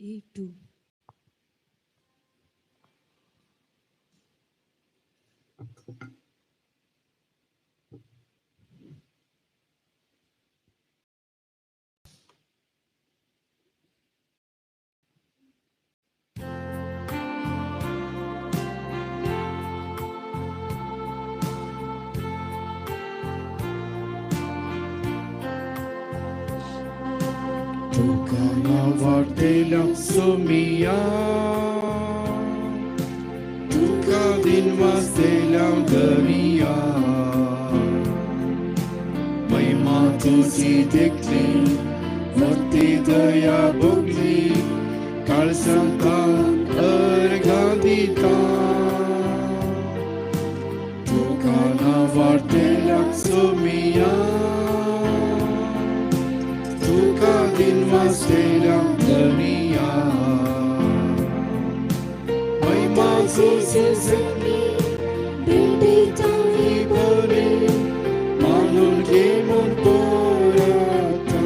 A2. वाटेल्या सुमिया तुका दिनवासतेल्या दनिया महिमा तुजी देखली वरती दया भोगली काळसांतान अर्घां दिता तुका ना वाटेल्या सुमिया तुका दिनवासतेल्या दनिया महिमा तुजी बरी मानून घे म्हूण पळयता.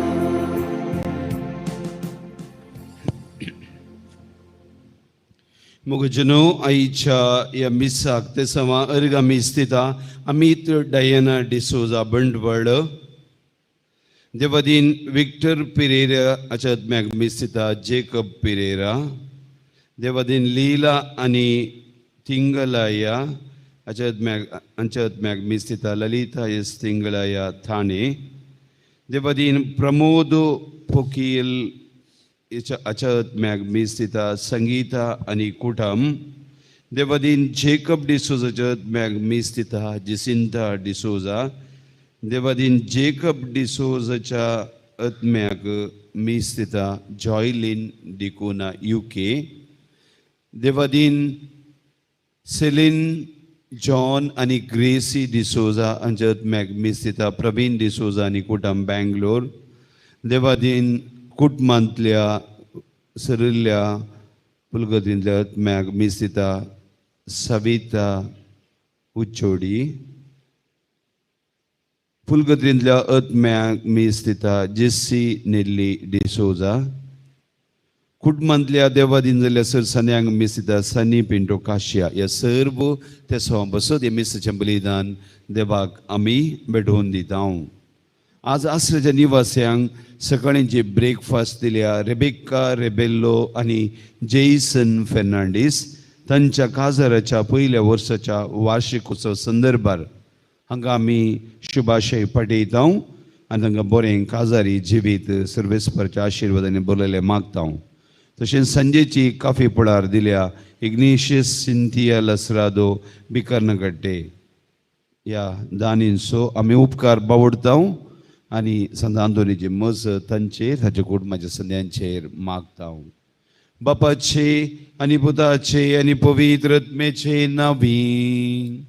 मोगजनो आईच्या ह्या मिसाक ते समा अर्गा मीस दिता अमीत डयना डिसोजा बंडवळ देवादीन विक्टर पिरेरा हाच्या आत्म्याक मीस दिता जेकब पिरेरा देवादीन लीला आनी तिंगलाया हाच्या आत्म्याक हांच्या आत्म्याक मीस दिता ललिता एस तिंगलाया थाणे देवादीन प्रमोद फोकील हाच्या आत्म्याक मीस दिता संगीता आनी कुटम देवादीन जेकब डिसोजाच्या आत्म्याक मीस दिता जिसिंता डिसोजा देवादीन जेकब डिसोजाच्या आत्म्याक मीस दिता जॉयलीन डिकोना युके देवादीन सेलीन जॉन आनी ग्रेसी डिसोजा हांच्या आत्म्याक मीस दिता प्रवीण डिसोजा आनी कुटम बँगलोर देवादीन कुटुंबांतल्या सरिल्ल्या पुलगतींतल्या आत्म्याक मीस दिता सविता उच्चोडी फुलगतींतल्या आत्म्याक मीस दिता जेस्सी नेल्ली डिसोजा कुटुंबांतल्या देवादीन जाल्ल्या सर सन्यांक मीस दिता सनी पिंटो काशिया ह्या सर्व ते सवां बसत हे मिसाचें बलिदान देवाक आमी भेटोवन दिता. आज आसऱ्याच्या निवास्यांक सकाळीं जी ब्रेकफास्ट दिल्या रेबेक्का रेबेल्लो आनी जेसन फेर्नांडीस तांच्या काजाराच्या पयल्या वर्साच्या वार्षिकोत्सव संदर्भार हांगा आमी शुभाशय पाठयता आनी तांकां बरें काजारी जिवीत सर्वेस्परच्या आशिर्वादांनी बरयलें मागता. तशेंच सांजेची काफी पुळार दिल्या इग्नेशियस सिंथिया लसरादो बिकर्नगड्डे ह्या दानींचो आमी उपकार बावडता आनी संत आंतोनीची मज तांचेर ताच्या कुटुंबाच्या संद्यांचेर मागता. बापाचे आनी पुताचे आनी पवित्र आत्म्याचे नांवी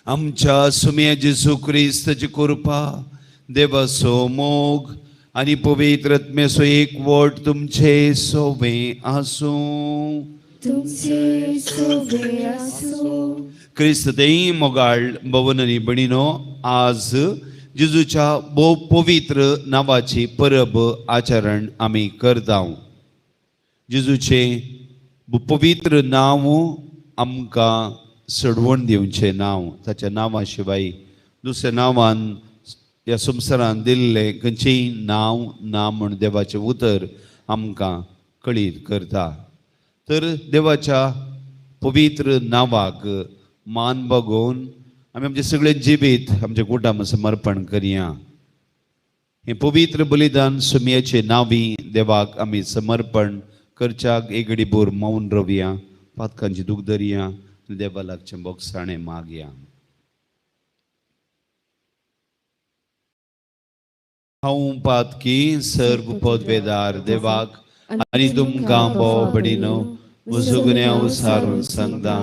आमच्या सुम्या जेजू क्रिस्ताची कृपा देवाचो मोग आनी पवित्र आत्म्याचो एकवट तुमचे सोवे आसूं. तुमचे सोवे आसूं. क्रिस्त तेय मोगाळ भवन आनी भणिनो आज जेजूच्या भोव पवित्र नांवाची परब आचरण आमी करता. जेजूचें पवित्र नांव आमकां सडवण दिवचें नांव ताच्या नांवा शिवाय दुसऱ्या नांवान ह्या संवसारान दिल्लें खंयचेंय नांव ना म्हूण देवाचें उतर आमकां कळीत करता. तर देवाच्या पवित्र नांवाक मान बगोवन आमी आमचें सगळें जिवीत आमच्या कुटुंब समर्पण करया. हें पवित्र बलिदान सुमयाचे नांवी देवाक आमी समर्पण करच्याक एक घडी भर मौन रवया पातकांची दूख धरया आनी देवा लागचें बोगसाणें मागया. हांव पातकी सर्व पदवेदार देवाक आनी तुमकां भोव बडिनो म्हजो गुन्यांव सारून सांगता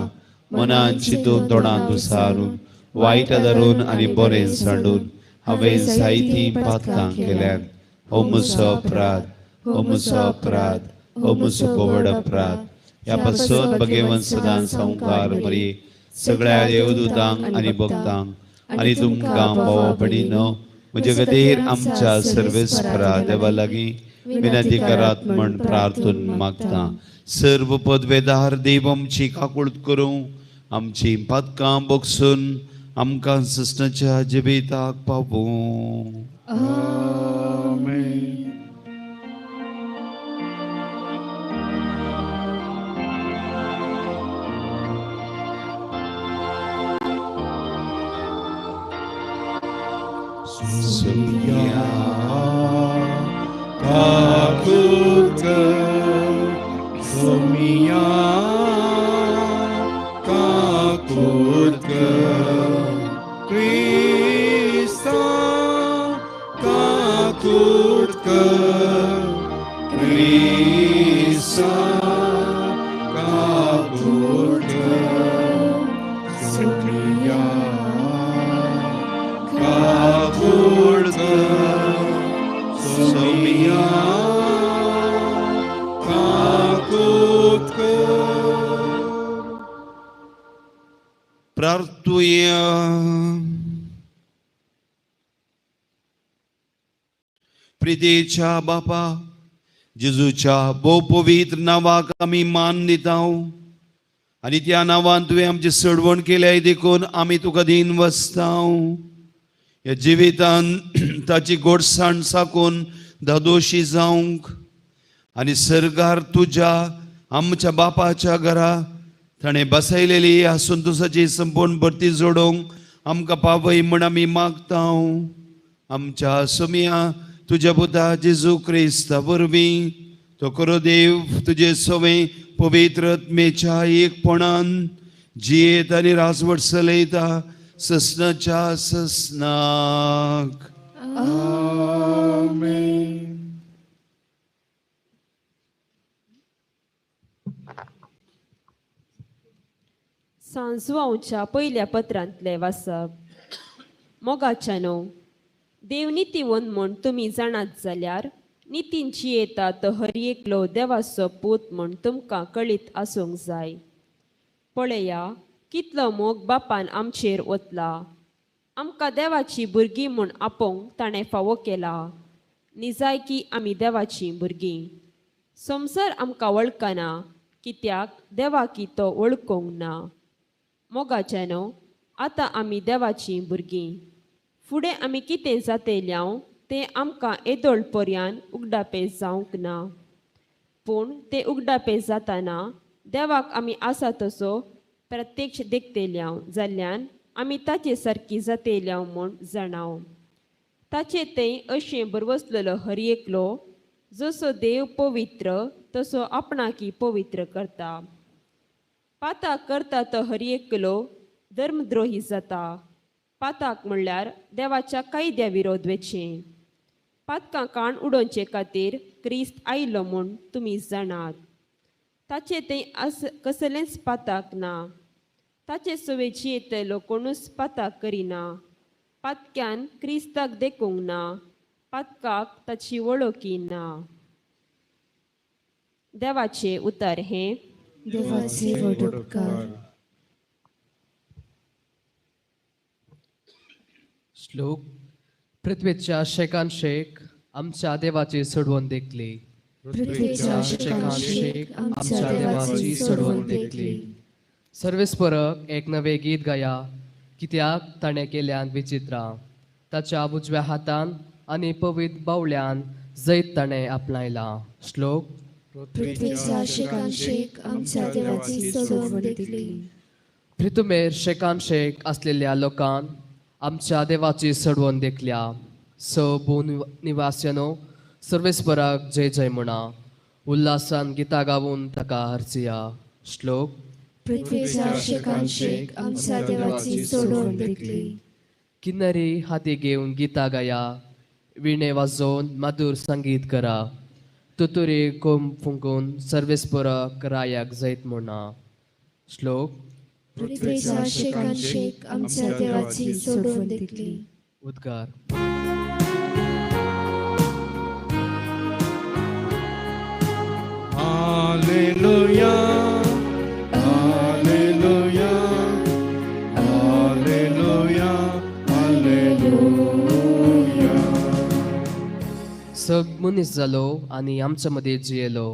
मनान चिंतून तोंडान दुसारून वायट धरून आनी बरें सांडून हांवें जायतीं पातकां केल्यात. हो म्हजो अपराध, हो म्हजो अपराध, हो म्हजो व्हड अपराध. ह्या पासून भगेवन सदां संवकार मरी सगळ्या देवदूतांक आनी भक्तांक आनी तुमकां भाव भणीनो म्हजे खातीर आमच्या सर्वेस्परा देवा लागीं विनंती करात म्हण प्रार्थून मागता. सर्व पदवेदार देव आमची काकूळत करूं, आमची पातकां बगसून आमकां सस्नाच्या जिविताक पावूं. आमेन. सोमिया काकूत कर, सोमिया काकूत कर, क्रिस्ता काकूत कर, क्रिस्ता काकूत कर, सोमिया काकूत कर, सोमिया काकूत कर. प्रार्थुया. प्रितीच्या बापा, जेजूच्या भोव पवित्र नांवाक आमी मान दिता आनी त्या नांवान तुवें आमची सडवण केल्या देखून आमी तुका दीन वसता. ह्या जिवितान ताची गोडसाण साकून धादोशी जावंक आनी सर्गार तुज्या आमच्या बापाच्या घरा ताणें बसयलेली ह्या संतोसाची संपूर्ण भरती जोडोवंक आमकां पावय म्हण आमी मागता. आमच्या सोमिया तुज्या पुता जेजू क्रिस्ता वरवीं तो खरो देव तुजे सवें पवित्र आत्मेच्या एकपणान जियेत आनी राजवट चलयता ससनाच्या ससनाक. आमेन. सांजवांच्या पयल्या पत्रांतलें वाचप. मोगाच्यानो, देव नितीवंत म्हूण तुमी जाणात जाल्यार नितीन जियेता तो हर एकलो देवाचो पूत म्हूण तुमकां कळीत आसूंक जाय. पळया कितलो मोग बापान आमचेर ओतला. आमकां देवाची भुरगीं म्हूण आपोवंक ताणें फावो केला. निजायकी आमी देवाचीं भुरगीं. संवसार आमकां वळखना कित्याक देवाकी तो वळखूंक ना. मोगाच्यानो, आतां आमी देवाचीं भुरगीं. फुडें आमी कितें जातेल्यांव तें आमकां येदोळ पर्यान उगडापें जावंक ना. पूण तें उगडापें जाताना देवाक आमी आसा तसो प्रत्यक्ष देखतेल्यांव जाल्ल्यान आमी ताचे सारकी जातेल्यांव म्हूण जाणाव. ताचे तें अशें बरवसलेलो हर एकलो जसो देव पवित्र तसो आपणाकी पवित्र करता. पाताक करता तो हर एकलो धर्मद्रोही जाता. पाताक म्हणल्यार देवाच्या कायद्या विरोध वेचें. पातकां काण उडोवचे खातीर क्रिस्त आयलो म्हूण तुमी जाणात. ताचें तें आस कसलेंच पाताक ना. ताचे सवे जियेतलो कोणूच पाताक करिना. पातक्यान क्रिस्ताक देखूंक ना. पातकाक ताची वळखी ना. देवाचें उतर हें. देवाचे व्हड उपकार. श्लोक. पृथ्वीच्या शेकान शेक आमच्या देवाची सोडवून देखली. पृथ्वीच्या शेकान शेक आमच्या देवाची सोडवण देखली. सर्वेस्परक एक नवे गीत गाया, कित्याक ताणें केल्यान विचित्रां. ताच्या उजव्या हातान आनी पवित्र बावल्यान जैत ताणें आपणायलां. श्लोक. पृथ्वीच्या शेकान शेक आमच्या देवाची सोडवण देखली. पृथुमेर शेकान शेक आसलेल्या लोकान आमच्या देवाची सोडवण देखल्या. स भू निवास्यानो सर्वेस्पराक जय जय म्हणा. उल्हासान गितां गावन ताका हरसिया. श्लोक. पृथ्वीच्या शेकान शेक आमच्या देवाची सोडवण देखली. किन्नरी हाती घेवन गितां गाया, विणे वाजोवन माधूर संगीत करा. तुतुरी कोंब फुंकून सर्वेस्पराक रायाक जैत म्हणा. श्लोक. पृथ्वीच्या शेकान शेक आमच्या देवाची सोडवण देखली. उद्गार. Alleluia, Alleluia, Alleluia, Alleluia. सब मनीस जालो आनी आमच्या मदीं जियेलो.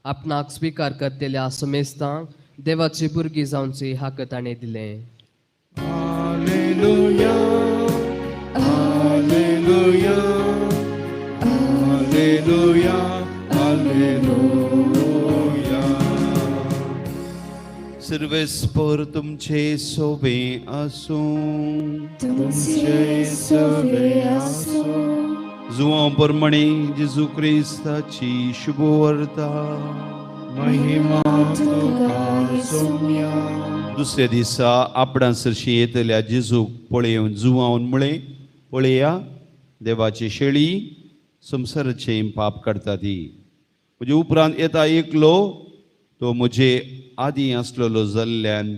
आपणाक स्विकार करतल्या समेस्तांक देवाची भुरगीं जावची हाक ताणें दिलें. Alleluia, Alleluia, Alleluia, Alleluia. सर्वेस्पर तुमचे सोबे आसूं. तुमचे सवे आसूं. जुवां परमणे जेजू क्रिस्ताची शुभवार्ता. महिमा तुका सोम्या. दुसऱ्या दिसा आपणा सरशी येतल्या जेजूक पळयोवन जुवावन म्हळें, पळया देवाची शेळी संवसाराचें पाप काडटा ती. म्हजे उपरांत येता एकलो, तो म्हजे आदीं आसलेलो जाल्ल्यान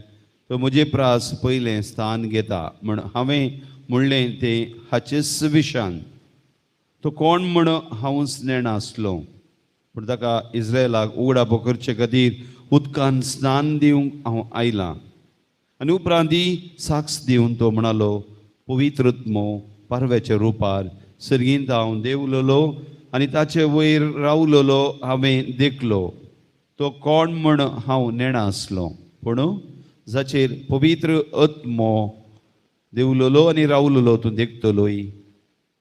तो म्हजे प्रास पयलें स्थान घेता म्हण हांवें म्हणलें तें हाचेच विशान. तो कोण म्हण हांवूच नेणा आसलो, पूण ताका इस्रायलाक उगडापो करचे खातीर उदकान स्नान दिवंक हांव आयलां. आनी उपरांत ती साक्ष दिवन तो म्हणालो, पवित्रत्मो पारव्याच्या रुपार सर्गींत हांव देंवलोलो आनी ताचे वयर रावलोलो हांवें देखलो. तो कोण म्हण हांव नेणा आसलो, पूण जाचेर पवित्र आत्मो देंवलोलो आनी रावलोलो तूं देखतलोय,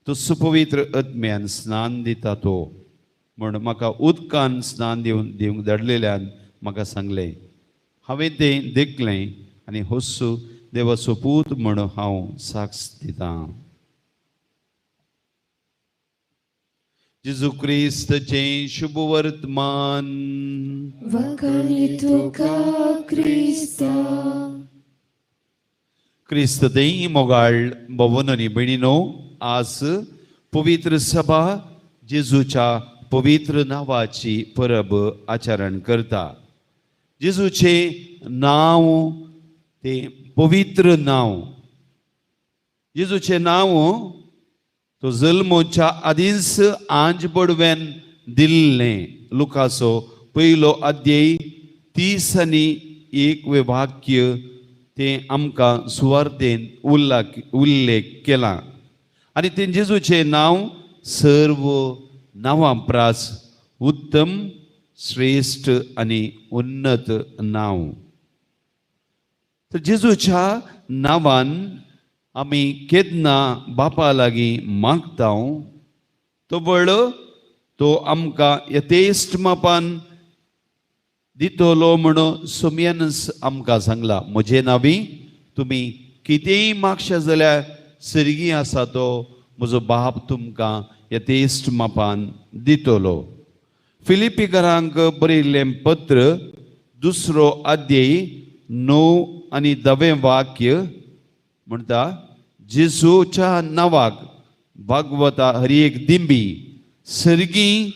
तो सुपवित्र आत्म्यान स्नान दिता तो म्हण म्हाका उदकान स्नान दिवन दिवंक धाडलेल्यान म्हाका सांगलें. हांवें तें देखलें आनी होस्सू देवाचो पूत म्हण हांव साक्ष दितां. जेजू क्रिस्तचें शुभ वर्तमान. वाखाणी तुका क्रिस्ता. क्रिस्त देई मोगाळ भवन आनी भयणीनो, आज पवित्र सभा जेजूच्या पवित्र नांवाची परब आचरण करता. जेजूचें नांव तें पवित्र नांव. जेजूचें नांव तो जल्मोच्या आदींच आंज बडव्यान दिल्लें. लुकाचो पयलो अध्याय 31 वाक्य तें आमकां सुवार्तेन उल्लेख केला. आनी तें जेजूचें नांव सर्व नांवां प्रास उत्तम, श्रेश्ठ आनी उन्नत नांव. तर जेजूच्या नांवान आमी केन्ना बापा लागीं मागता तो बळ तो आमकां यथेश्ट मापान दितलो म्हण सोमयानच आमकां सांगला. म्हजे नावी तुमी कितेंय मागशा जाल्यार सर्गी आसा तो म्हजो बाप तुमकां यथेश्ट मापान दितलो. फिलिपीकरांक बरयल्लें पत्र 2 अध्याय 9 आनी 10 वाक्य म्हणटा, जेजूच्या नांवाक भागवता हर एक दिंबी, सर्गी,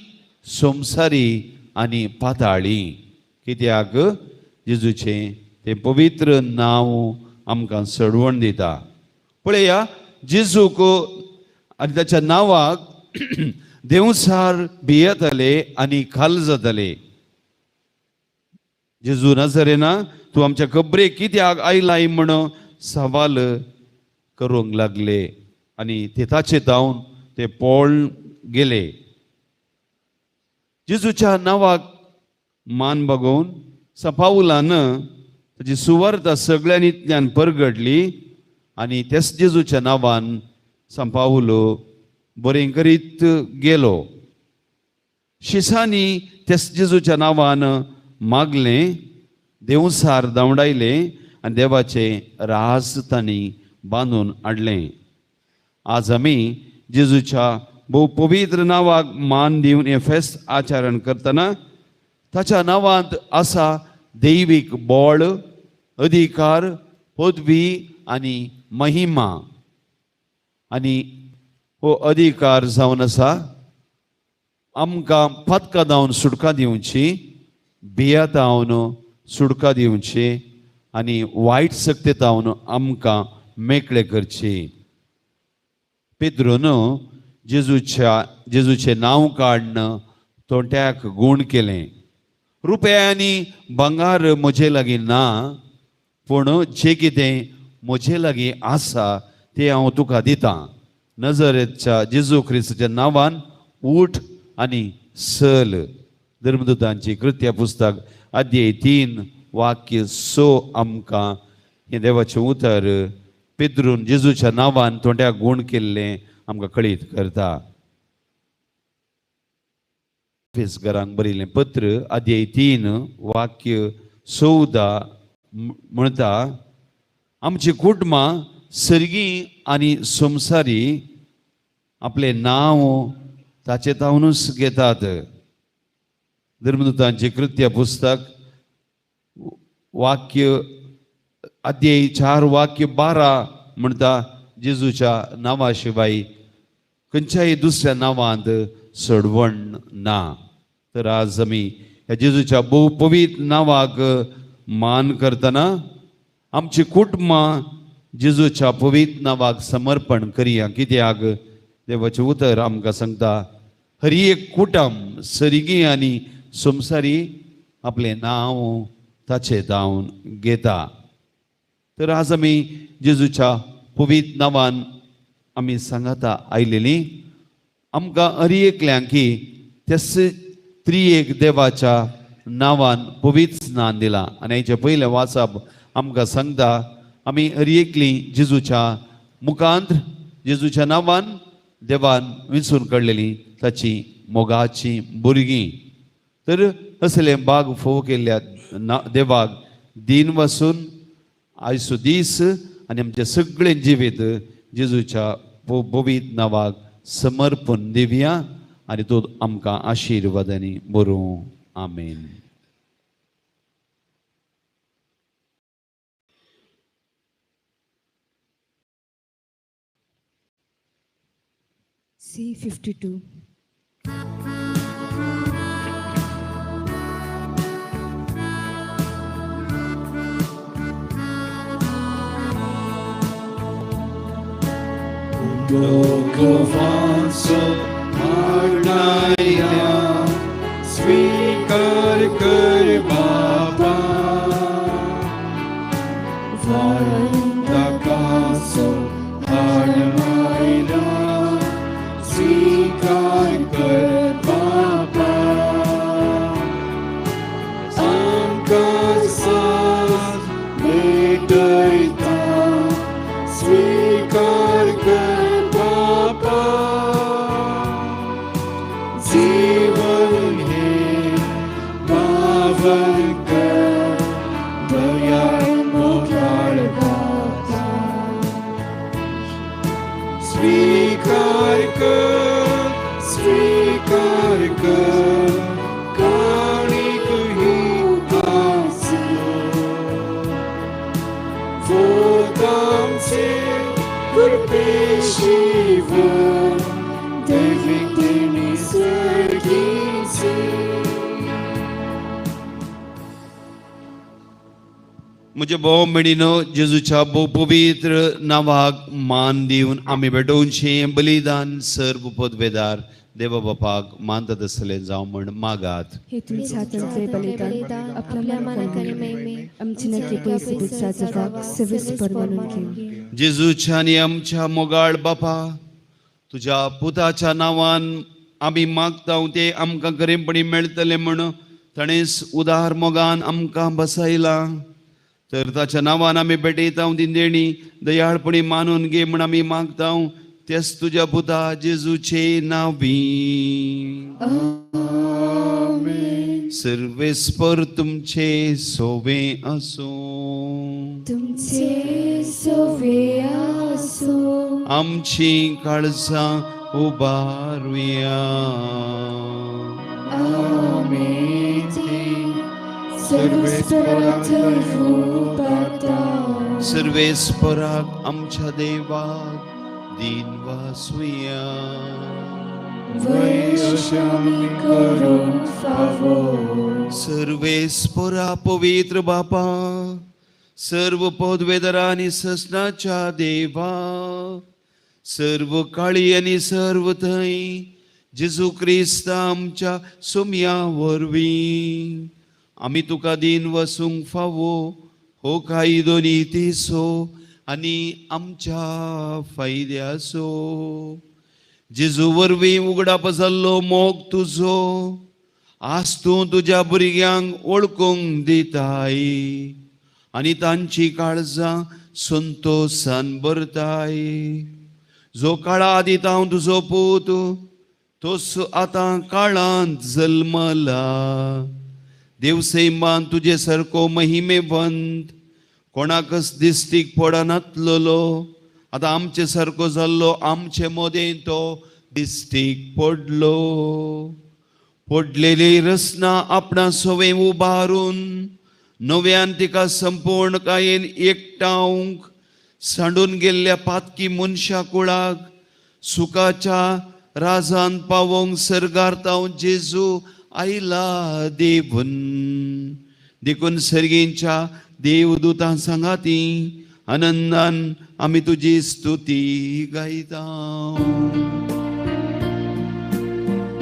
संवसारी आनी पाताळी. कित्याक जेजूचें तें पवित्र नांव आमकां सडवण दिता. पळया, जेजूक आनी ताच्या नांवाक देंवसार भियेताले आनी खाल जाताले. जेजू नजरेना तूं आमच्या खबरेक कित्याक आयलाय म्हण सवाल करूंक लागले आनी ते ताचे धांवन ते पळोवन गेले. जेजूच्या नांवाक मान बागोवन सपावलान ताची सुवार्ता सगळ्यांनी परगडली आनी तेच जेजूच्या नांवान संपावलो बरें करीत गेलो. शिसांनी तेच जेजूच्या नांवान मागलें, देंवसार धांवडायलें आनी देवाचें राज तांणी बांदून हाडलें. आज आमी जेजूच्या भोव पवित्र नांवाक मान दिवन हें फेस्त आचरण करतना ताच्या नांवांत आसा दैवीक बळ, अधिकार, पदवी आनी महिमा. आनी हो अधिकार जावन आसा आमकां पातकां धांवन सुटका दिवची, भिया धांवन सुटका दिवची आनी वायट शक्ती धांवन आमकां मेकळे करची. पेद्रून जेजूचें नांव काडून तोंट्याक गूण केलें. रुपया आनी भांगार म्हजे लागीं ना, पूण जें कितें म्हजे लागीं आसा तें हांव तुका दितां. नजरेच्या जेजू क्रिस्ताच्या नांवान उठ आनी सल. धर्मदूतांची कृत्या पुस्तक अध्याय 3 वाक्य 6 आमकां हें देवाचें उतर पेद्रून जेजूच्या नांवान तोंड्याक गूण केल्लें आमकां कळीत करता. एफेसकरांक बरयलें पत्र अध्याय 3 वाक्य 14 म्हणटा, आमची कुटुंबां सर्गी आनी संवसारी आपलें नांव ताचे तावनूच घेतात. धर्मदूतांची कृत्य पुस्तक वाक्य अध्याय 4 वाक्य 12 म्हणटा, जेजूच्या नांवा शिवाय खंयच्याय दुसऱ्या नांवांत सडवण ना. तर आज आमी ह्या जेजूच्या भोव पवित्र नांवाक मान करतना आमची कुटुंबां जेजूच्या पवित्र नांवाक समर्पण करया. कित्याक देवाचें उतर आमकां सांगता, हर एक कुटुंब सर्गी आनी संवसारी आपलें नांव ताचें धांवन घेता. तर आज आमी जेजूच्या पवित्र नांवान आमी सांगाता आयलेली आमकां हर एकल्यांक की त्याच त्रिएक देवाच्या नांवान पवित्र स्नान दिलां. आनी हेचें पयलें वाचप आमकां सांगता, आमी हर एकली जेजूच्या मुखांत जेजूच्या नांवान देवान विंचून काडलेली ताची मोगाची भुरगीं. तर असलें बाग फोव केल्ल्या देवाक दीन वसून आयचो दीस आनी आमचें सगळें जिवीत जेजूच्या पवित्र नांवाक समर्पण दिवया आनी तो आमकां आशिर्वादांनी बरोवं. आमेन. C52. लोकवाचो हाडणाया स्वीकार कर बापा, वंदकाचो हाडणाया स्वीकार कर बापा, आमकां साथ भेटयता स्वीकार कर बापा, जीवन हे पावन कर दयाळ मोगाळ दाता, स्वीकार कर स्वीकार कर काणीक ही आसलो, वोतांचे कृपेशिवर दैवीक देणी स्वर्गीची. म्हज्या भोव भयणीनो, जेजूच्या भोव पवित्र नांवाक मान दिवन आमी भेटोवचें बलिदान सर्व पदवेदार देवा बापाक मानतात आसतलें जावं म्हण मागात. हे तुमच्या हातांतले बलिदान आपल्या मानाक आनी महिमे आमची नक्की पयस बुडसा सविस्पर म्हणून घेऊ. जेजूच्या आनी आमच्या मोगाळ बापा, तुज्या पुताच्या नांवान आमी मागता ते आमकां खरेंपणी मेळटलें म्हण ताणेंच उदार मोगान आमकां बसयलां. तर ताच्या नांवान आमी भेटयता ती देणी दयाळपणी मानून घे म्हण आमी मागता, तेच तुज्या पुता जेजूचे नांवी. सर्वेस्पर तुमचे सोवे आसूं. तुमचे सोवे आसूं. आमची काळजां उबारुया. आमी ती सर्वेस्पराक उबारता. सर्वेस्पराक आमच्या देवाक दीन वासुया. वैश्यामी करूंक फावो. सर्वेस्परा पवित्र बापा, सर्व पदवेदरा आनी ससनाच्या देवा, सर्व काळी आनी सर्व थंय जेजू क्रिस्त आमच्या सोम्या वरवीं आमी तुका दीन वसूंक फावो हो कायदो नितीचो आनी आमच्या फायद्याचो. जेजू वरवीं उगडाप जाल्लो मोग तुजो आज तूं तुज्या भुरग्यांक वळखूंक दिताय आनी तांची काळजां संतोसान भरताय. जो काळा दिता हांव तुजो पूत तोच आतां काळांत जल्मला. देवसैमान तुजे सारको महिमेवंत कोणाकच दिस्टीक पडनातलेलो आतां आमचे सारको जाल्लो आमचे मदें तो दिस्टीक पडलो. पडलेली रचना आपणा सवें उबारून नव्यान तिका संपूर्णकायेन एकटावंक सांडून गेल्ल्या पातकी मनशा कुळाक सुखाच्या राजान पावोवंक सर्गार ताव जेजू आयला देवून. देखून सर्गींच्या देवदूतां सांगाती आनंदान आमी तुजी स्तुती गायता.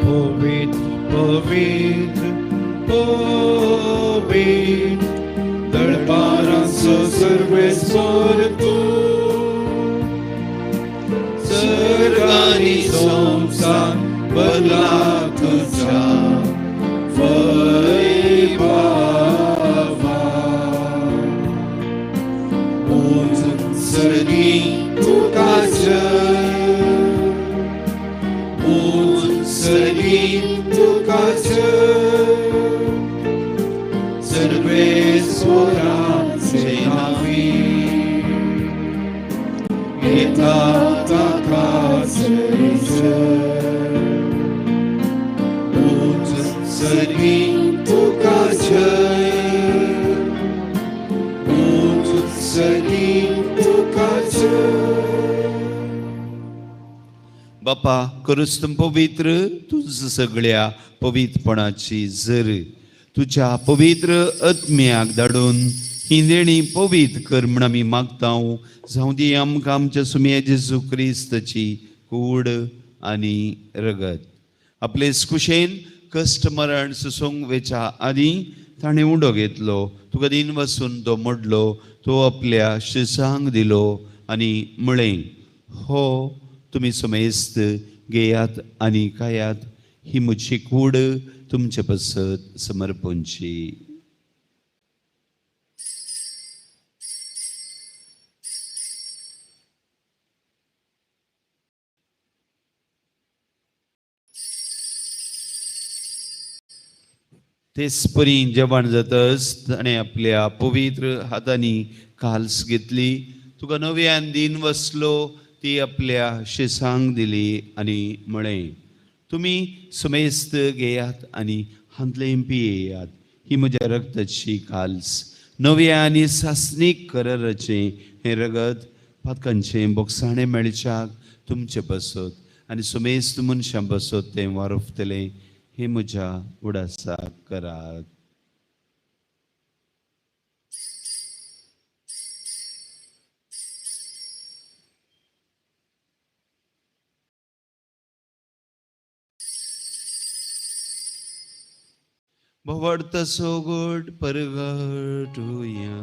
पवित्र पवित्र पवित्र दळपारांचो सर्वेस्वर तूं, सर्ग आनी संवसार भरला तुज्या वैभवान. उंच सर्गी तुका जय, उंच सर्गी तुका जय, सर्वेस्वराचे नांवी येता ताका जय जय. उंच सर्गी तुका जय, उंच सर्गी तुका जय. बापा करूच तूं पवित्र तुज सगळ्या पवित्रपणाची जर तुज्या पवित्र आत्म्याक धाडून ही देणी पवित्र कर म्हण आमी मागता. जावं दी आमकां आमच्या सुमया जेजू क्रिस्ताची कूड आनी रगत. आपले कुशेन कश्ट मरण सुसूंक वेच्या आदीं ताणें उंडो घेतलो, तुका दिन वसून तो मोडलो, तो आपल्या शिसांक दिलो आनी म्हळें, हो तुमी समेस्त घेयात आनी खायात, ही म्हजी कूड तुमचे पासत समर्पणची. तेच परी जेवण जातच ताणें आपल्या पवित्र हातांनी काल्स घेतली, तुका नव्यान दिन वसलो, ती आपल्या शिसांक दिली आनी म्हळें, तुमी समेस्त घेयात आनी हांतलें पियेयात, ही म्हज्या रक्ताची काल्स, नव्या आनी सासणीक कराराचें हें रगत पातकांचें बोगसाणें मेळच्याक तुमचे पासत आनी समेस्त मनशां पासत तें वारफतलें, हें म्हज्या उडासाक करात. भवडत सोगट परगटुया.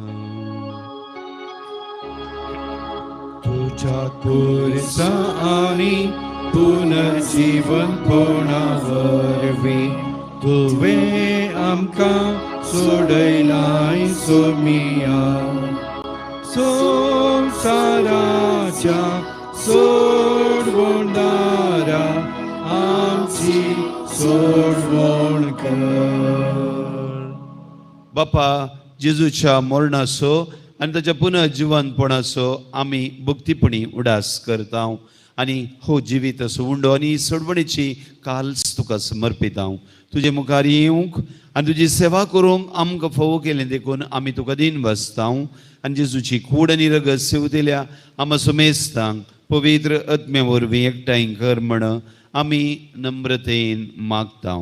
तुझ्या कुर्सा आनी पुनर्जीवनपणा वरवीं तुवें आमकां सोडयलाय सोमिया. संवसाराच्या सोडवणदारा आमची सोडवण कर. बापा जेजूच्या मरणाचो आनी ताच्या पुनर्जिवनपणाचो आमी भक्तीपणी उडास करता आनी हो जिवीत असो उंडो आनी सोडवणेची काल्स तुका समर्पिता. तुजे मुखार येवंक आनी तुजी सेवा करूंक आमकां फावो केलें देखून आमी तुका दिन बसता आनी जेजूची कूड आनी रगत सेवतेल्या आमा सुमेस्तांक पवित्र आत्म्या वरवीं एकठांय कर म्हण आमी नम्रतेन मागता.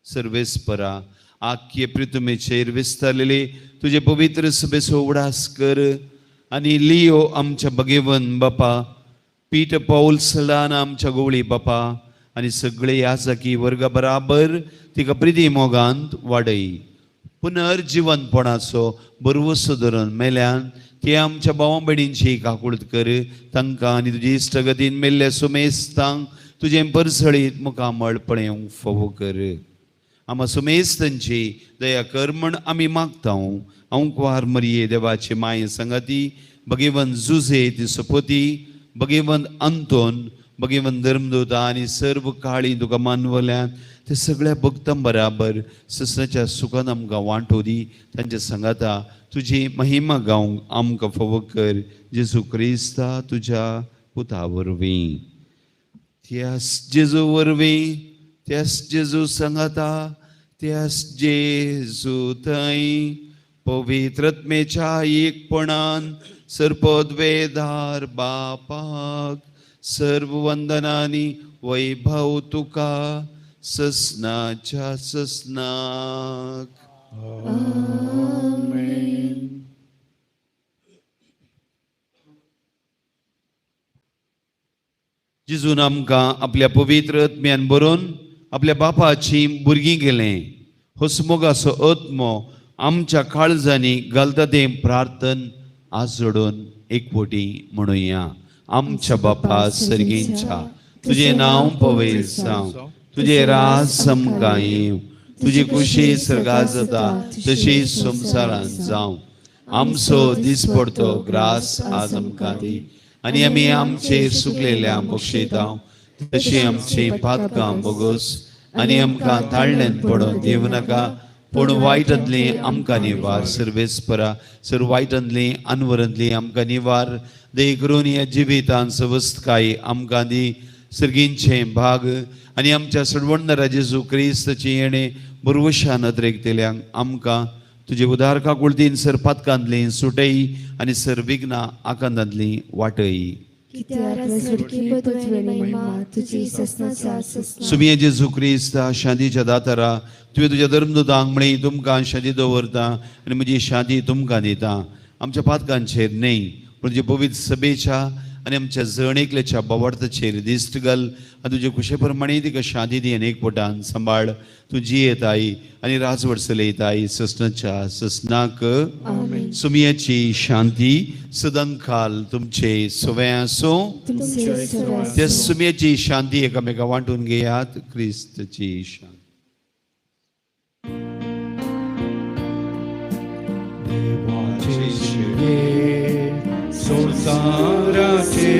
सर्वेस्परा आख्ये प्रितुमेचेर विस्तारलेले तुजे पवित्र सभेचो उडास कर आनी लियो आमच्या भगेवन बापा, पीट पावल सलान आमच्या गोवळी बापा आनी सगळे याजकी वर्गा बराबर तिका प्रिती मोगांत वाडय. पुनर्जिवनपणाचो बरवसो धरून मेल्यान ते आमच्या भावा भयणींची काकूळत कर, तांकां आनी तुजी इश्टगतीन मेल्ल्या सुमेस्तांक तुजें परसळीत मुखामळ पळेवंक फावो कर. आमा सुमेस्तांची दया कर म्हण आमी मागता. अंकवार मरिये देवाचे माये संगती, भगेवन जुझे ती सपोती, भगेवन अंतोन, भगेवन धर्मदूता आनी सर्व काळी तुका मानवल्यान ते सगळ्या भक्तां बराबर ससनाच्या सुखान आमकां वांटो दी. तांच्या सांगाता तुजी महिमा गावंक आमकां फावो कर, जेजू क्रिस्ता तुज्या पुता वरवीं. त्यास जेजू वरवीं, त्यास जेजू सांगाता, त्यास जेजू थंय पवित्रत्मेच्या एकपणान सर्पद्वेदार बापाक सर्व वंदनानी वैभव तुका ससनाच्या ससनाक. आमेन. जेजून आमकां आपल्या पवित्र आत्म्यान बरोवन आपल्या बापाची भुरगीं केलें. हो मोगाचो आत्मो आमच्या काळजांनी घालता तें प्रार्थन आजोडून एकवटी म्हणुया. आमच्या बापा सर्गींच्या, तुजें नांव पवित्र जावं, तुजें राज आमकां येवं, तुजी खुशी सर्गात जाता तशी संवसारांत जावं. आमचो दिसपडतो ग्रास आज आमकां दी आनी आमी आमचेर सुकलेल्या बक्षयता तशी आमची पातकां बोगोस आनी आमकां ताळ्ळेन पडोवन दिवं नाका, पूण वायटांतली आमकां निवार. सर्वेस्परा सर वायटांतली अनवरांतली आमकां निवार. दे करून ह्या जिवितान सवस्तकाय आमकां दी. सर्गींचे भाग आनी आमच्या सडवणदारा जेजू क्रिस्ताची येणे बरवशा नदरेक दिल्यांक आमकां तुजे उदार काकुळतीन सर पातकांतली सुटय आनी सर विघ्नां आकांतांतली वाटय. सुमिया जेजू क्रिस्ता शांतीच्या दातारा, तुवें तुज्या धर्मदूतांक म्हळी तुमकां शांती दवरता आनी म्हजी शांती तुमकां दिता. आमच्या पातकांचेर न्हय पूण तुजे पवित्र सभेच्या आनी आमच्या जण एकल्याच्या बोवार्थाचेर दिश्ट घाल आनी तुजे कुशे प्रमाणे तिका शांती दी आनी एकवटान सांबाळ. तूं जियेताय आनी राजवट चलयताय ससनाच्या ससनाक. सुमियाची शांती सदांकाल तुमचे सवय आसूं. त्या सुमियाची शांती एकामेका वांटून घेयात. क्रिस्तची शांती. देवाचे शिरे संवसाराचे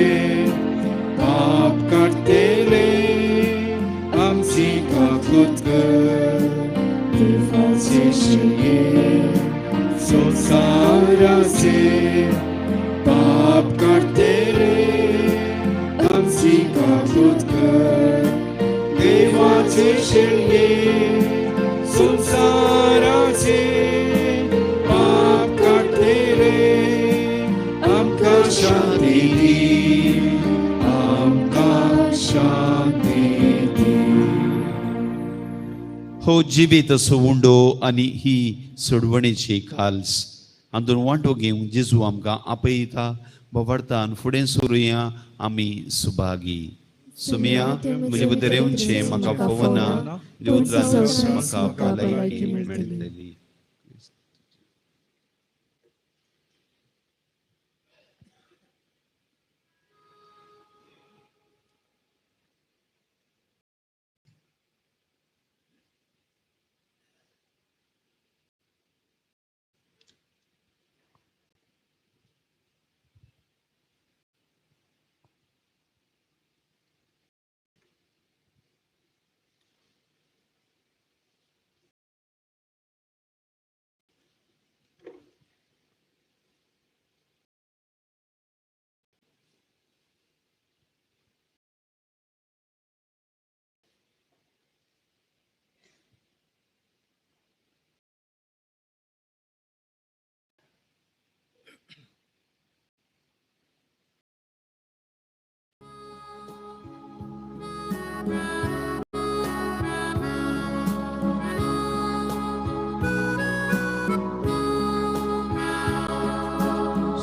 पाप काडटले आमची काकूत कर. देवाचे शिरे संवसाराचे पाप काडटले आमची काकूत कर. देवाचे शिरे संवसाराचे पाप काडटले आमकां शांती दी, आमकां शांती दी. हो जिवीत असो उंडो आनी ही सोडवणेची काल्स हातूंत वांटो घेवंक जेजू आमकां आपयता. बोवार्थान फुडें सोरुया. आमी सुभागी. सुमिया म्हजे भितर येवचें म्हाका फोवना, तुज्या उतरानच म्हाका भलायकी मेळटली.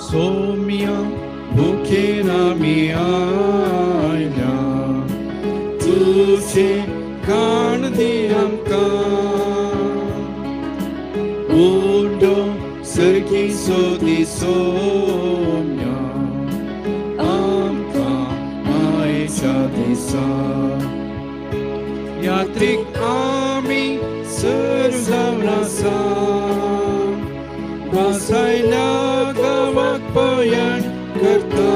सोम्या भुकेन आमी आयल्या, तुजें खाण दी आमकां. उंडो सर्गी सोदी सोम्या आमकां आयज शांतीच्या दिसा यात्रीक आमी सर जावन आसा वासायल्या गांवाक पयण करता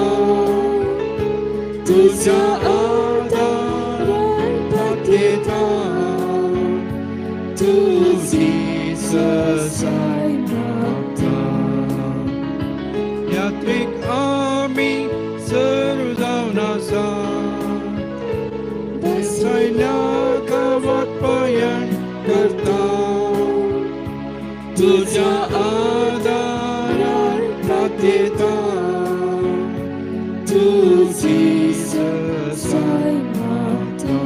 तुज्या आदारान पातयेता तुजी ससाय मागता यात्रीक आमी सर जावन आसा वासायल्या गांवाक पयण करता तुज्या आदारान पातयेता तुजी ससाय मागता.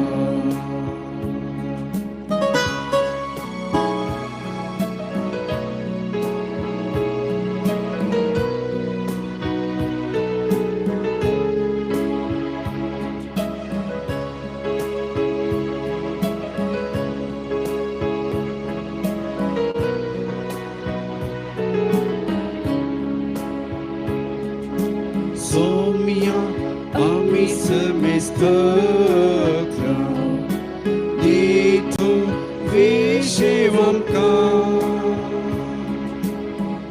सोम्या आमी समेस्तकल्या दितू विशेव आमकां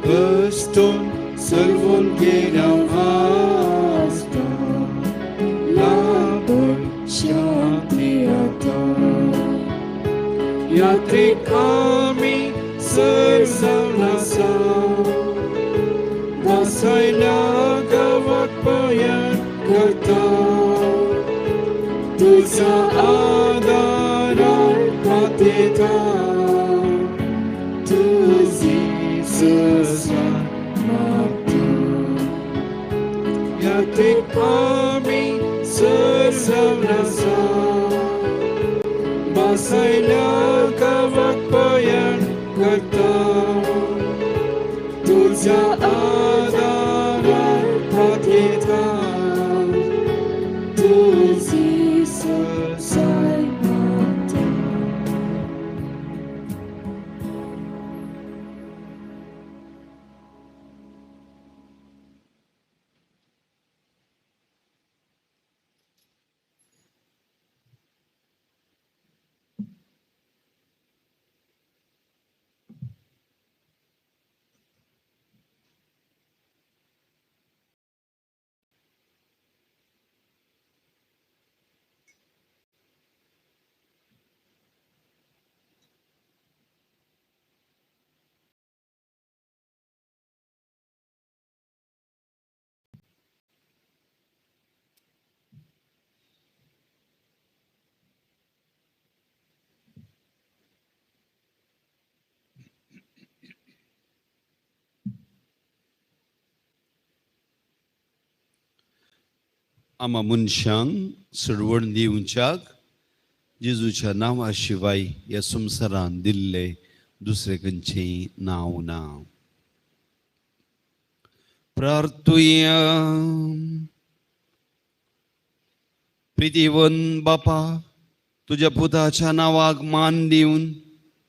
कश्टून सलवून गेल्या आसता लाभून शांती आतां यात्रीक आमी सर जावन आसा वासायल्या गांवाक पयण करता तुज्या आदारान पातयेता तुजी ससाय मागता यात्रीक आमी सर जावन आसा वासायल्या गांवाक पयण करता तुज्या आदारान पातयेता तुजी ससाय मागता. आमा मनशांक सडवण दिवच्याक जेजूच्या नांवा शिवाय ह्या संवसारान दिल्ले दुसरे खंयचें नांव ना. प्रार्थुया. प्रितीवन बापा, तुज्या पुताच्या नांवाक मान दिवन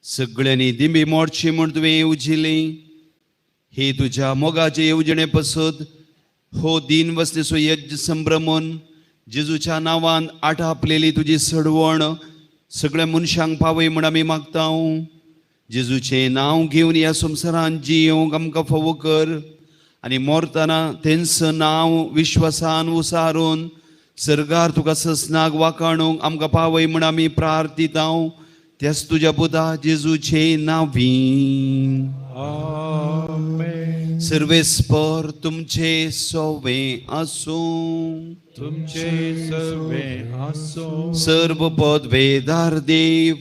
सगळ्यांनी दिंबी मोडची म्हूण तुवें येवजिली. ही तुज्या मोगाचे येवजणे पसत हो दीन वसलेचो यज्ञ संभ्रमून जेजूच्या नांवान आटापलेली तुजी सडवण सगळ्या मनशांक पावय म्हूण आमी मागता. जेजूचें नांव घेवन ह्या संवसारान जियोंक आमकां फावो कर आनी मरतना तेंच नांव विश्वासान उसारून सर्गार तुका ससनाक वाकाणूंक आमकां पावय म्हूण आमी प्रार्थिता. त्याच तुज्या पुता जेजूचें नांवी. आमेन. सर्वेस्पर तुमचे सोवे आसूं. तुमचे सर्वे आसूं. सर्व पदवेदार देव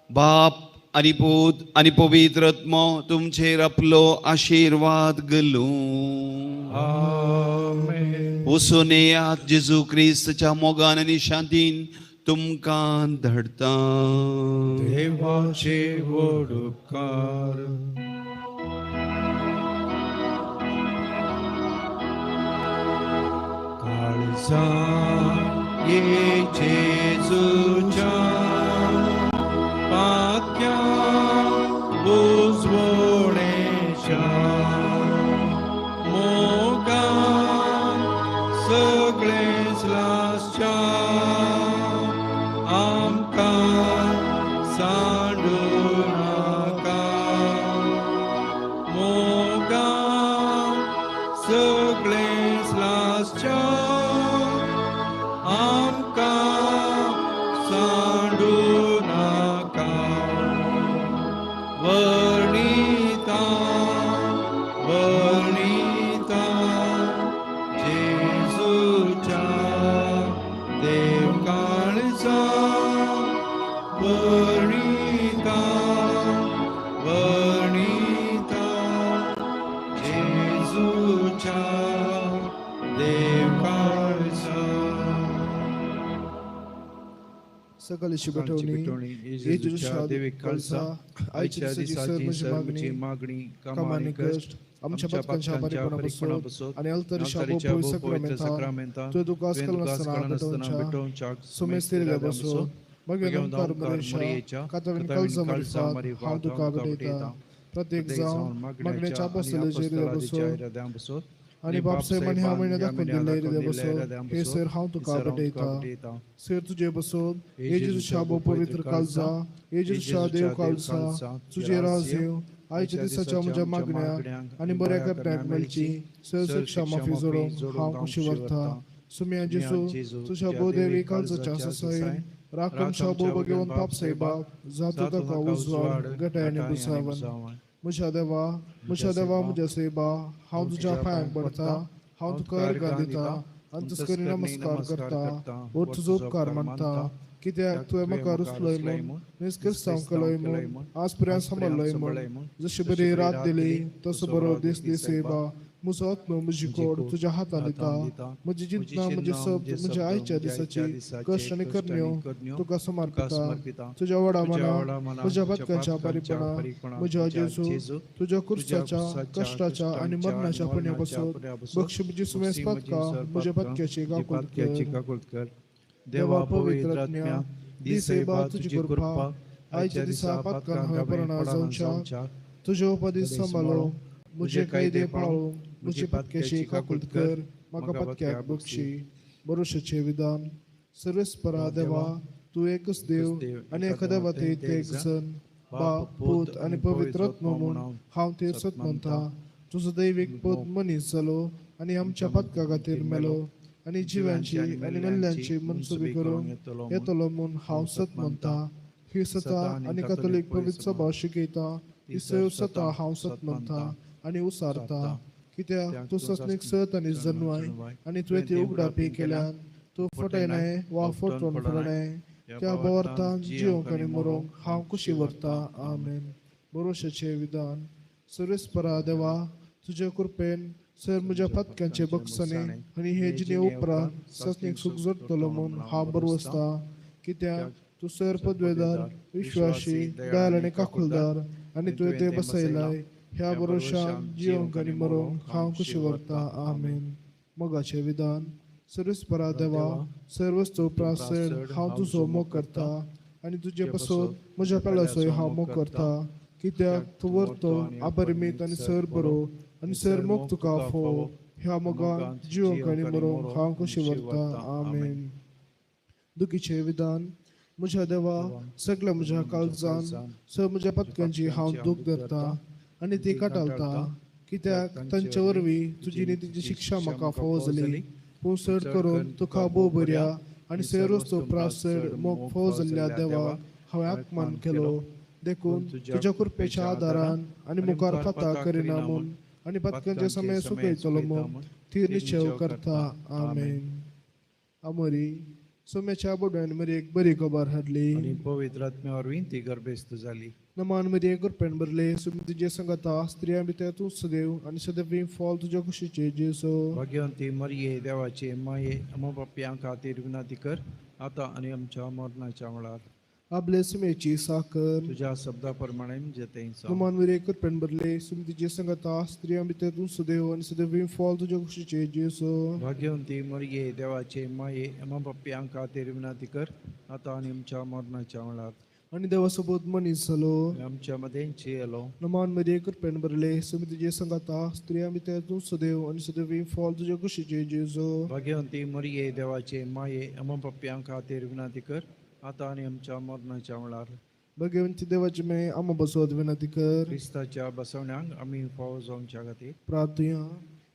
बाप आनी पूत आनी पवित्र आत्मो तुमचेर आपलो आशिर्वाद घालूं. आमेन. वचून येयात जेजू क्रिस्तच्या मोगान आनी शांतीन तुमकां धाडटा. देवाचे व्हड उपकार. काळजा ये जेजूच्या पाक्या उजवणेच्या मोगान सगळेच लासच्या काळजा वर्णिता वर्णिता जेजूच्या देव काळजा. सकाळची भेटवणी जेजूच्या देवी काळजा आयच्या दिसाची सर्वची मागणी कामां आनी कश्ट आमच्या पातकांच्या परिपणापासून आनी अल्तरीच्या भोव पवित्र साक्रामेंता तुवें दुकास कळनासतना भेटोवच्या सुमेस्तिरल्या बसून मागीर ओंकार मरियेच्या कातावीन काळजा मारिफात हांव तुका भेटयता. प्रत्येक जावन मागण्याच्या आपोस्तलाच्या इराद्यां बसून आनी बापसाहेबांनी ह्या म्हयन्या दाखोवन दिल्ल्या इराद्या बसून हे सर हांव तुका भेटयता. सर तुजे बसून येजूच्या भोव पवित्र काळजा येजूच्या देव काळजा तुजे राज येवं आयच्या दिसाच्या म्हज्या मागण्या आनी बऱ्या करण्याक मेळची सर शिक्षा माफी जोडूंक हांव खुशी व्हरता. सुम्या जेजू तुज्या भोवदेवी काळजाच्या ससायेन राखमशा भोव भगवंत पापसाहेबाक जातो ताका उजवाड गटाय आनी बुसावन. म्हज्या देवा म्हज्या देवा म्हज्या सेबा हांव तुज्या पांयांक पडटा हांव तुका अर्गां दिता अंतस्करी नमस्कार करता वर तुजो उपकार मानता कित्याक तुवें म्हाका रुचलोय म्हूण निस्क्रिस्तांव केलोय म्हूण आज पर्यंत सांबाळलोय म्हूण जशी बरी रात दिली तसो बरो दीस दी सेबा. म्हजो आत्मो म्हजी कोड तुज्या हातान दिता म्हजी चिंतना म्हजे शब्द म्हज्या आयच्या दिसाची कश्ट आनी करण्यो तुका समर्पिता. तुज्या व्हडा मना म्हज्या पातकांच्या बारीकपणा म्हज्या जेजू तुज्या कुर्साच्या कश्टाच्या आनी मरणाच्या पुण्या पासून बक्षी म्हजी सुमेस पातका म्हज्या पातक्याची काकूळ कर. देवा पवित्र आत्म्या दी सेवा तुजी कृपा आयच्या दिसा पातकान हांवें परणा जावच्या तुजे उपदेश सांबाळो म्हजे कायदे पाळो म्हजी पातक्याची काकूळत कर म्हाका पातक्याक बक्षी. भरोशाचें विधान. सर्वेस्परा देवा तूं एकच देव आनी एखाद्या वाटेत एक जण बाप पूत आनी पवित्र आत्मो म्हूण हांव ते सत मानता. तुजो दैवीक पूत मनीस जालो आनी आमच्या पातका खातीर मेलो आनी जिव्यांची आनी मेल्ल्यांची मनसुबी करून येतलो म्हूण हांव सत मानता. ही सता आनी कातोलीक पवित्र सभा शिकयता ही सैव सता हांव सत मानता आनी उसारता कित्याक तूं सस्नीक सत आनी जनवाय आनी तुवें ती उगडापी केल्यान तूं फटयनाय वा फटोवन फटनाय त्या बोवार्थान जिवंक आनी मरोंक हांव खुशी व्हरता. आमेन. भरोशाचें विधान. सर्वेस्परा देवा तुजे कृपेन सर म्हज्या पातक्यांचे बक्षाने आनी हे जिणे उपरांत सस्नीक सूख जोडटलो म्हूण हांव बरवसता कित्याक तूं सर पदवेदार विश्वाशी दयाल आनी काकुलदार आनी तुवें ते बसयलाय ह्या भरोशान जिवंक आनी मरोंक हांव खुशी व्हरता. आमेन. मोगाचें विधान. सर्वेस्परा देवा सर्वस्तव प्रासर हांव तुजो मोग करता आनी तुजे पासून म्हज्या पेल्याचोय हांव मोग करता कित्याक तूं व्हरतो अपरिमीत आनी सर बरो आनी सर मोग तुका फावो ह्या मोगान जिवंक आनी मरोंक हांव खुशी व्हरता. आमेन. दुखीचें विधान. म्हज्या देवा सगळ्या म्हज्या काळजान सर म्हज्या पातकांची हांव दूख धरता आनी ती काटालता कित्याक तांचे वरवीं तुजी नितीची शिक्षा म्हाका फावो जाली पूण चड करून तुका भोव बऱ्या आनी सैरोस्तो प्रासर मोग फावो जाल्ल्या देवा हांवें अपमान केलो देखून तुज्या कृपेच्या आदारान आनी मुखार फाता करिना म्हूण आनी पातकांचे समय सुकयतलो म्हूण ती निश्चय करता. आमेन. आमोरी सोम्याच्या बोड्यान मरियेक बरी खबर हाडली आनी पवित्र आत्म्या वरवीं ती गर्भेस्त जाली. नमान मरिये कृपेन भरले सुमी तुजे संगता स्त्रियां भितर तूं सदैव आनी सदैव फॉल तुज्या कुशीचे जेजू. भाग्यवंती मरिये देवाचे माये आम्हा पापयां खातीर विनंती कर आतां आनी आमच्या मरणाच्या वेळार. आपले सुमेची साखर तुज्या शब्दा प्रमाणे म्हजें तें जावं. नमान मरिये कृपेन भरले सुमी तुजे संगता स्त्रियां भितर तूं सदैव आनी सदैव फॉल तुज्या कुशीचे जेजू. भाग्यवंती मरिये देवाचे माये आम्हा पापयां खातीर विनंती कर आतां आनी आमच्या मरणाच्या वेळार. आनी देवासोबत मनीस जालो आमच्या मदें जियेलो. नमान मरिये कृपेन भरले सुमी तुजे संगता स्त्रियां भितर तूं सदैव आनी सदैव फॉल तुज्या कुशीचे जेजू. भाग्यवंती मरिये देवाचे माये आम्हा पापयां खातीर विनंती कर आतां आनी आमच्या मरणाच्या वेळार. भगवंती देवाची मे आम्हा बसवत विनंती कर. क्रिस्ताच्या बसवण्याक आमी फावो जावच्या खातीर प्रार्थुया.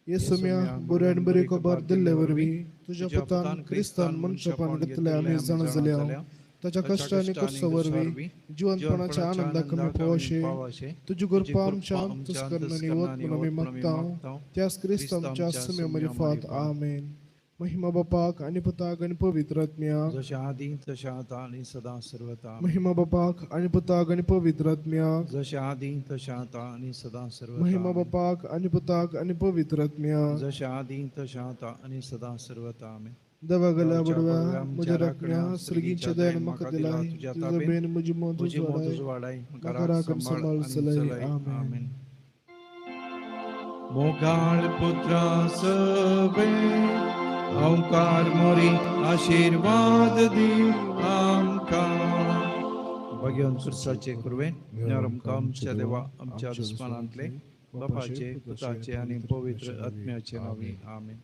येसुम्या बऱ्या आनी बरी खबर दिल्ले वरवीं तुज्या पुतान क्रिस्तान मनशापण घेतले आमी जाणा जाल्या ताच्या कश्ट आनी कुर्सा वरवीं जिवनपणाच्या आनंदाक आमी पावशे तुजी कृपा आमच्या अंतस्करणांनी वत म्हूण आमी मागता त्याच क्रिस्त आमच्या सुम्या मरिफात. आमेन. महिमा बापाक आनी पुताक आनी पवित्र आत्म्याक. जशें आदी तशें आतां आनी सदां सर्वता. महिमा बापाक आनी पुताक आनी पवित्र आत्म्याक. जशें आदी तशें आतां आनी सदां सर्वता. महिमा बापाक आनी पुताक आनी पवित्र आत्म्याक. जशें आदी तशें आतां आनी सदां सर्वता. आमेन. देवा गेल्या बडव्या म्हज्या राखण्या सर्गीच्या दयान म्हाका दिला तुज्या तुजो ताबेन बेन म्हजी मोत म्हजी मोत उजवाडाय. उजवाडाय म्हाका म्हाका राख राख आनी सांबाळ सांबाळ आनी चलय. चलय. आमेन. आमेन. मोगाळ पुत्रा सवे ओंकार मोरी आशीर्वाद दी आमकां. भाग्यवंत पुरसाचे कुरवें आमकां आमच्या देवा आमच्या दुस्मानांतले बापाचे पुताचे आनी पवित्र आत्म्याचे नांवी. आमेन.